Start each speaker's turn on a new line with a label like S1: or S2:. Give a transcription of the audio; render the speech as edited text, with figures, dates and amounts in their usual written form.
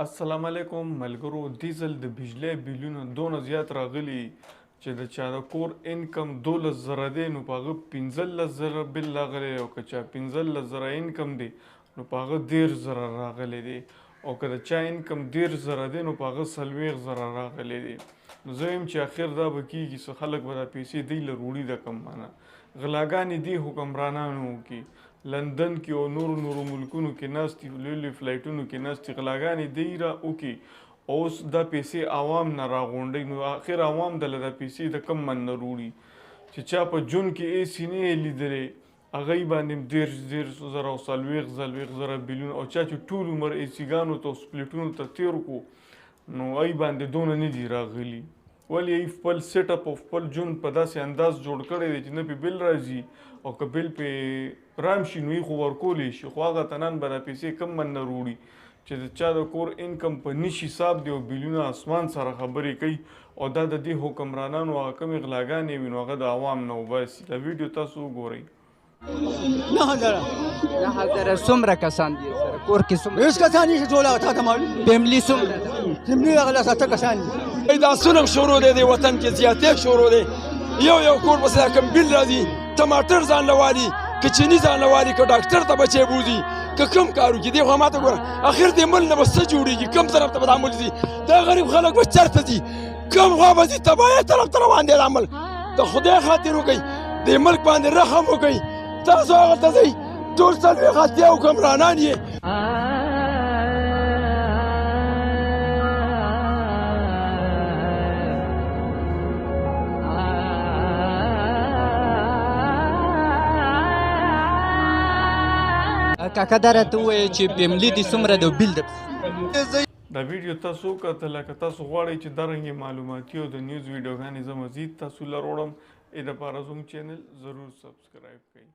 S1: السلام علیکم ملګرو، ډیزل د بجلی بیلونه دونه زیات راغلي چې د چا د کور انکم 12,000 دی نو په هغه 15,000 بیل راغلی، او که چا 15,000 انکم دی نو په هغه 30,000 راغلی دی، او که د چا انکم 30,000 دی نو په هغه 40,000 راغلی دی. نو زه وایم چې اخر دا به کېږي څه خلک به دا پیسې دی له روړي د کم منه غلاګانې دي حکمرانانو کې لندن کې او نورو نورو ملکونو کې ناست دي، لوی لوی فلایټونو کې ناست دي، غلاګانې دی را وکي او اوس دا پیسې عوام نه راغونډوي. نو اخر عوام دله دا پیسې د کم من نه روړي چې چا په جون کې ای سي نه یې لیدلی هغوی باندې هم 30,000 او 40,000 بیلونه، او چا چې ټول عمر ای سیګانو ته او سپلیټونو ته تېر کړو نو هغوی باندې دونه نه دي راغلي. ولې هغوی خپل سیټ اپ او خپل ژوند په داسې انداز جوړ کړی دی چې نه پې بل راځي، او که بل پې رام شي نو یې خو ورکولی شي، خو هغه تنان به دا پیسې کم من نه روړي چې د چا د کور انکم په نش حساب دی او بیلونه اسمان سره خبرې کوي. او دا د دې حکمرانانو هغه کومې غلاګانې وي نو هغه د عوام نه وباسي. دا ویډیو تاسو وګورئ.
S2: 9,000
S3: 9,000 څومره کسان دي سره کور کې؟ څومره؟
S2: هیڅ کسان نشي ټول، هغه تا ته معلوم.
S3: فیملی څومره ده؟
S2: فیملی هغه 7 کسان دي.
S4: دا ظلم شروع دی، د وطن کې زیاتې شروع دی. یو یو کور پسې دا کوم بیل راځي، ټماټر ځان له والي، که چیني ځان له والي، که ډاکټر ته بچی بوځي، که کوم کار وکړي. دی خو ماته ګوره اخر دې مل نه به څه جوړېږي، کوم طرف ته به دا مل ځي، دا غریب خلک به چېرته ځي، کوم خوا به ځي؟ تباهۍ طرف ته روان دی دا ملک. د خدای خاطر وکړئ، دې ملک باندې رحم وکړئ. تاسو هغه ته ځئ، ټول 40 اتیا حکمرانان یې.
S3: کاکا دا راته ووایه چې فیملی دې څومره ده او بیل د
S1: دا ویډیو تاسو وکتله. که تاسو غواړئ چې دا رنګې معلوماتي او د نیوز ویډیوګانې زه مزید تاسو له راوړم، دې دپاره زموږ چینل ضرور سبسکرایب کړئ.